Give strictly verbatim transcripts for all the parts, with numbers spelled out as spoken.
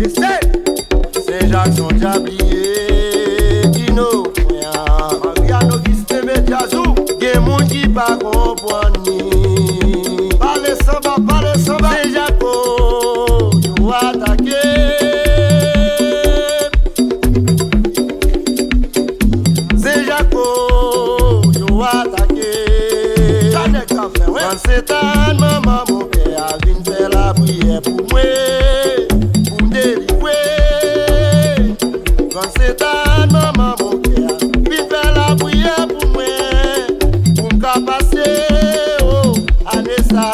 Ese! Sen Jak se yon djab li ye, Dino, frè. Mariano Giste Mediazou, gen moun ki pa konprann li. Pale sanba, pale sanba. Sen Jak o, yo atake. Sen Jak o, yo atake. Sa nèg sa fè, wi. Grann Sentàn, manman mon kè a vin fè lapriyè pou mwen, pou m delivre. Grann Sentàn, manman mon kè a vin fè lapriyè pou mwen, pou m ka pase, o, ane sa,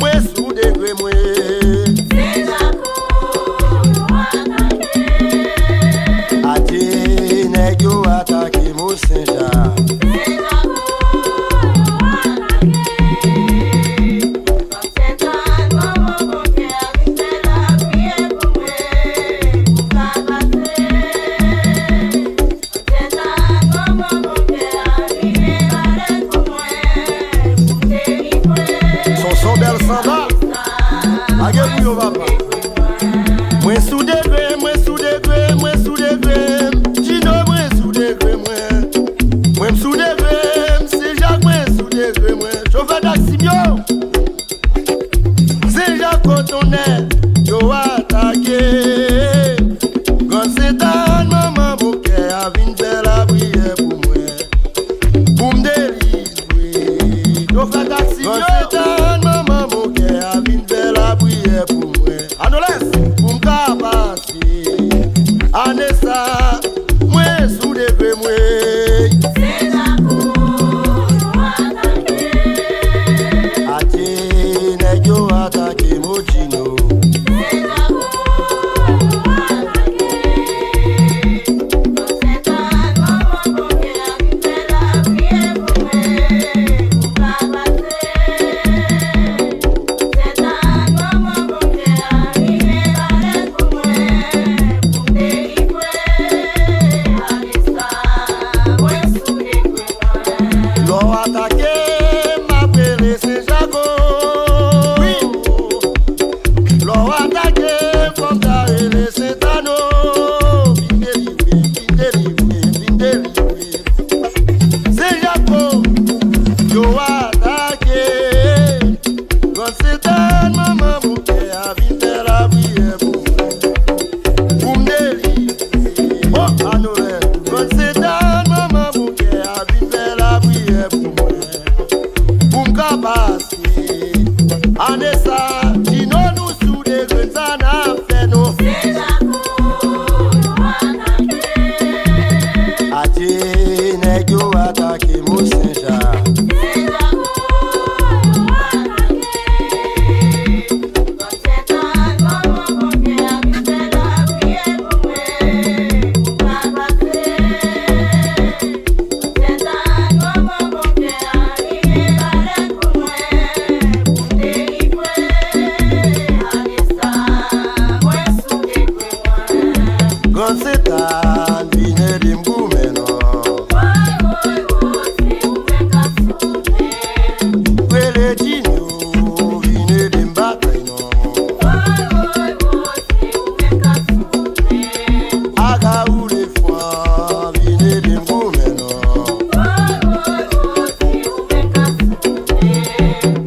mwen sou degre mwen. Adye, nèg yo atake m o Sen Jak. Sonson bèl sanba. Lage pou yo, papa. Mwen sou degre, mwen sou degre, mwen sou degre. Dino, mwen sou degre, mwen. Mwen m sou degre, m Sen Jak, mwen sou degre, mwen. Chofè taksi m yo. Sen Jak o tonnè, yo atake. Grann Sentàn, manman mon kè a vin fè lapriyè pou mwen, pou m delivre. Yo fè taksi, yo. Grann Sentàn, manman mon kè a vin fè lapriyè pou mwen. Anolès, pou m ka pase ane sa, mwen sou degre mwen. Adye, nèg yo atake m o Dino. Lè w atake m, m ap rele Sen Jak o. Wi. Lè w atake m, fò m ta rele Sentàn o. Vin delivre, vin delivre, vin delivre. Sen Jak o, yo atake. Grann Sentàn, manman mon kè a vin fè lapriyè pou mwen, pou m delivre. O, Anolès. Grann Sentàn, manman mon kè a vin fè lapriyè pou mwen, pou m ka pase ane sa. Dino, nou sou degre, sa n ap fè nou. Adye, nèg yo atake m o Sen Jak. Grann Sentàn, vin ede m goumen non. Rele Dino, vin ede m batay non. Aga ou le fwa, vin ede m goumen non.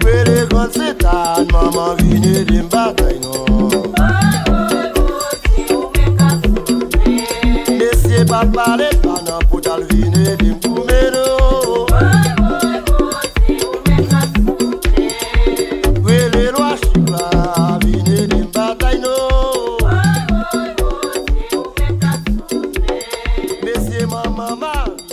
Rele Grann Sentàn, manman vin ede m batay non. Mesye pa pale pa nan potal vin ede m goumen non. Rele Lwa Chik la, vin ede m batay non. Mesye manman mari.